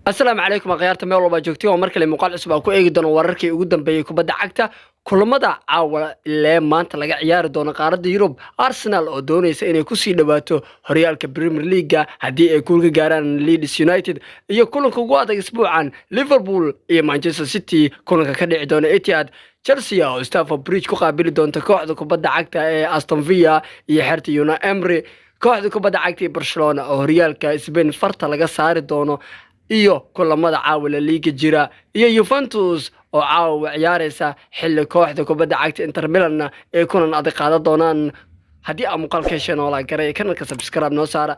Asalaamu calaykum akhyaarta meel walbaa joogtay. Oo mar kale muuqaal cusub aan ku eegi doono wararkii ugu dambeeyey kubadda cagta, kulamada caawa ilee maanta laga ciyaari doono qaaradda Yurub. Arsenal oo doonaysa inay kusii dhawaato horyaalka Premier League-ga haddii ay guul ka gaaraan Leeds United, iyo kulanka ugu adag isbuucan, Liverpool iyo Manchester City, kulanka ka dhici doona Etihad. Chelsea oo Stamford Bridge ku qaabili doonta kooxda kubadda cagta ee Aston Villa iyo xerta Unai Emery. Kooxda kubadda cagta ee Barcelona oo horyaalka Spain farta laga saari doono, iyo kulamada caawa La Liga jira, iyo Juventus oo caawa ciyaareysa xilli kooxda kubadda cagta Inter Milanna ay kulan adag qaadan doonaan. Haddii aa muuqaalka hesheen, oo like garay, kanalka subscribe noo saara.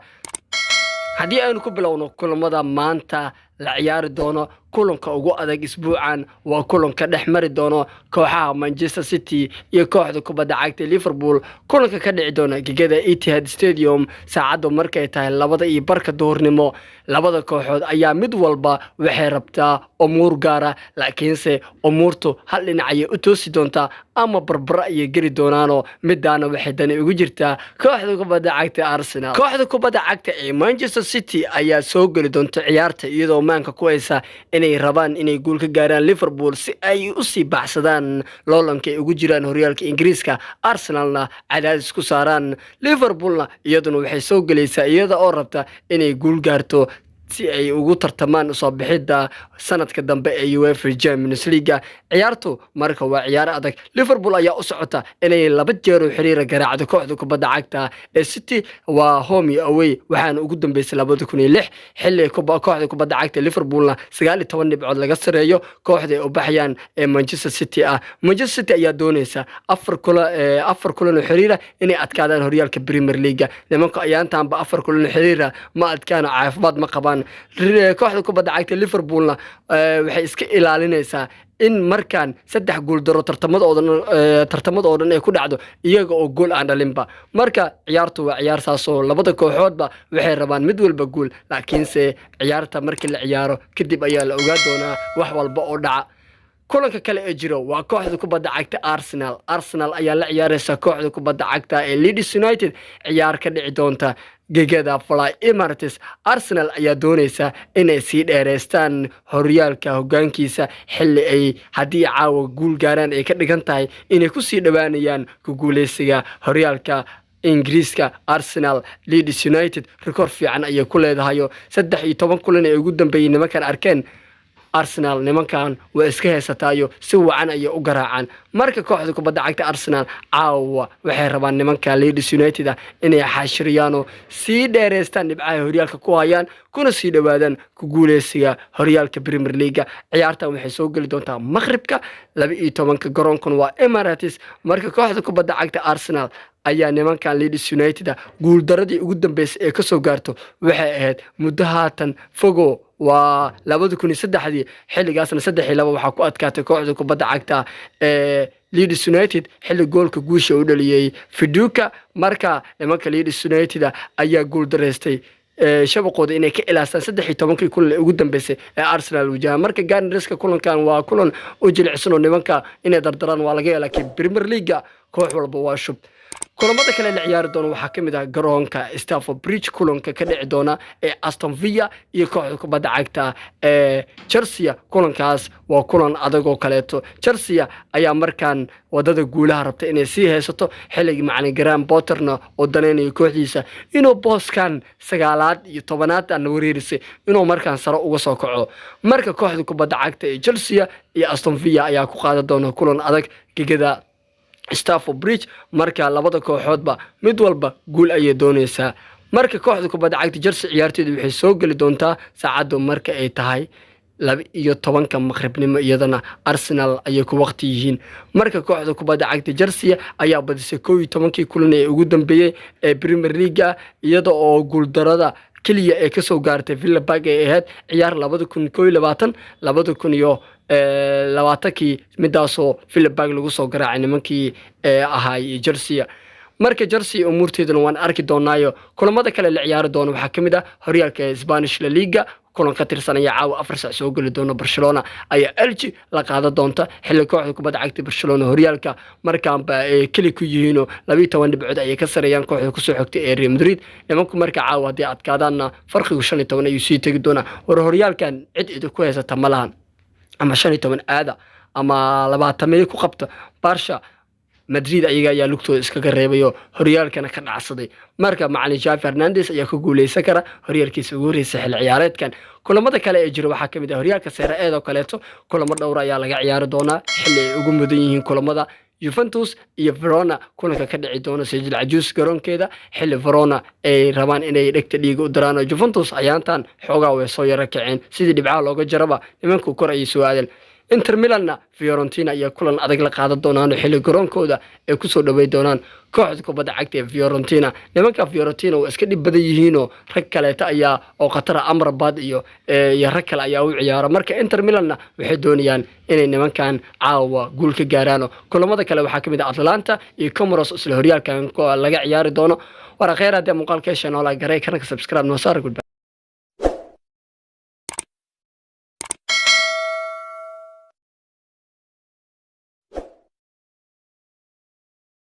Haddii aynu ku bilowno kulamada maanta la ciyaari doono, kulanka ugu adag isbuucan waa kulanka dhex mari doono kooxaha Manchester City iyo kooxda kubadda cagta Liverpool, kulanka ka dhici doona gegada Etihad Stadium saacaddu markay tahay 2:30 duhurnimo. Labada kooxood ayaa mid walba waxay rabtaa umuur gaara, laakiinse umuurtu hal dhinac ayay u toosi doontaa ama barbara ayay geli doonaanoo midaana waxay dani ugu jirtaa kooxda kubadda cagta Arsenal. Kooxda kubadda cagta ee Manchester City ayaa soo geli doonta ciyaarta iyadoo maanka ku haysa inay rabaan inay guul ka gaaraan Liverpool si ay usii baxsadaan loolanka ay ugu jiraan horyaalka Ingiriiska, Arsenalna cadaadis ku saaraan. Liverpoolna iyaduna waxay soo gelaysaa iyada oo rabta inay guul gaarto si ay ugu tartamaan soo bixidda sanadka dambe ee UEFA Champions League. Ciyaartu marka waa ciyaar adag. Liverpool ayaa u socota inay laba jeer oo xiriira garaacdo kooxda kubadda cagta ee City, waa home iyo away, waxaana ugu dambeysay 2006, xilli kooxda kubadda cagta Liverpoolna 19 dhibcood laga sareeyo kooxda ay u baxayaan ee Manchester City ah. Manchester City ayaa dooneysa afar kulan oo xiriira inay adkaadaan horyaalka Premier League. Nimanka ayaantanba afar kulan oo xiriira ma adkaano, caafimaad ma qabaan. Kooxda kubadda cagta Liverpoolna waxay iska ilaalinaysaa in markaan saddex guuldaro tartamada oo dhan ay ku dhacdo iyaga oo gool aan dhalinba. Marka ciyaartu waa ciyaar saasoo labada kooxoodba waxay rabaan mid walba guul, laakiinse ciyaarta markii la ciyaaro kadib ayaa la ogaa doonaa wax walba oo dhaca. Kulanka kale ee jiro waa kooxda kubadda cagta Arsenal. Arsenal ayaa la ciyaareysa kooxda kubadda cagta ee Leeds United, ciyaar ka dhici doonta gegada Fly Emirates. Arsenal ayaa dooneysa inay sii dheereystaan horyaalka hogaankiisa, xilli ay haddii caawa guul gaaraan ay ka dhigan tahay inay kusii dhowaanayaan ku guuleysiga horyaalka Ingiriiska. Arsenal Leeds United rikoor fiican ayay ku leedahayo, 13 kulan ee ugu dambeeyey nimankan arkeen, Arsenal nimankan waa iska heysataayo, si wacan ayay u garaacaan. Marka kooxda kubadda cagta Arsenal caawa waxay rabaan nimanka Leeds United ah inay xaashiriyaanoo sii dheereystaan dhibcaha horyaalka ku hayaan, kuna sii dhowaadaan ku guuleysiga horyaalka Premier League-ga. Ciyaartan waxay soo geli doontaa maqribka 12-ka, garoonkuna waa Emirates. Marka kooxda kubadda cagta Arsenal ayaa nimankan Leeds United ah guuldaradii ugu dambeysay ee kasoo gaarto waxay ahayd muddo haatan fogo, waa 2003-dii. Xilligaasna 3-2 waxaa ku adkaatay kooxda kubadda cagta ee Leeds United, xilli goolka guusha u dhaliyey Viduka. Marka nimanka Leeds United ayaa guuldaraystay shabaqooda inay ka ilaastaan 13-kii kulan ee ugu dambeysay ee Arsenal wajaha. Marka Gunners-ka kulankan waa kulan u jilicsan oo nimanka inay dardaraan waa laga yaaba, laakiin Premier League-ga koox walba waa shub. Kulamada kale la ciyaari doona waxaa ka mid ah garoonka Stamford Bridge kulanka ka dhici doona ee Aston Villa iyo kooxda kubadda cagta ee Chelsea. Kulankaas waa kulan adag oo kaleeto. Chelsea ayaa markaan wadada guulaha rabta inay sii haysato, xilligii macalin Graham Potterna oo danaynayo kooxdiisa inuu booskan sagaalaad iyo tobanaad aan wareerisay inuu markaan sare uga soo kaco. Marka kooxda kubadda cagta ee Chelsea iyo Aston Villa ayaa ku qaadan doona kulan adag gegada Stamford Bridge. Marka labada kooxoodba mid walba guul ayay doonaysaa. Marka kooxda kubadda cagta Chelsea ciyaarteedu waxay soo geli doontaa saacaddu marka ay tahay 12-ka maqribnimo, iyadana Arsenal ayay ku waqti yihiin. Marka kooxda kubadda cagta Chelsea ayaa badisay 11-kii kulan ee ugu dambeeyey ee Premier League-ga, iyada oo guuldarada keliya ee kasoo gaartay Villa Park ay ahayd ciyaar 2021, 2020-kii, midaasoo Villa Park lagu soo garaacay nimankii ahaay Chelsea. Marka Chelsea umuurteeduna waan arki doonaayo. Kulamada kale la ciyaari doono waxaa ka mid ah horyaalka Spanish La Liga. Kulan ka tirsanaya caawa 4 sac soo geli doono. Barcelona ayaa Elche la qaadan doonta, xilli kooxda kubadda cagta Barcelona horyaalka markaanba ay keli ku yihiinoo 12 dhibcood ayay ka sareeyaan kooxda kusoo xigtay ee Real Madrid nimanku. Marka caawa haddii adkaadaanna, farqigu 15 ayuu sii tegi doonaa. War horyaalkan cid idinku haysata ma lahan, ama 15 aada ama 20 meeyo ku qabta. Barsha Madrid ayaga ayaa lugtooda iskaga reebayo, horyaalkana ka dhacsaday. Marka macalin Xavi Hernandez ayaa ku guuleysan kara horyaalkiisa ugu horreysa xilli ciyaareedkan. Kulamada kale ee jira waxaa kamid ah horyaalka Serie A oo kaleeto. Kulamo dhowr ayaa laga ciyaari doonaa, xilli ay ugu mudan yihiin kulamada Juventus iyo Verona, kulanka ka dhici doona Sajil Cajuus garoonkeeda, xilli Verona ay rabaan inay dhegta dhiiga u daraan oo Juventus ayaantan xoogaa way soo yaro kaceen. Sidii dhibcaha looga jaraba, nimanku kor ayay soo aadeen. Inter Milanna Fiorentina ayaa kulan adag la qaadan doonaan, xilli garoonkooda ay kusoo dhawey doonaan kooxda kubadda cagta ee Fiorentina. Nimanka Fiorentina waa iska dhib badan yihiinoo rag kaleeta ayaa oo khatara, Amrabat iyo rag kale ayaa u ciyaara. Marka Inter Milanna waxay doonayaan inay nimankan caawa guul ka gaaraan. Kulamada kale waxaa kamid ah Atalanta iyo Comoros, isla horyaalkan laga ciyaari doono. War khayr, haddii muuqaalka hesha, noolaa garay kanaka, subscribe noo saar. Goodbye.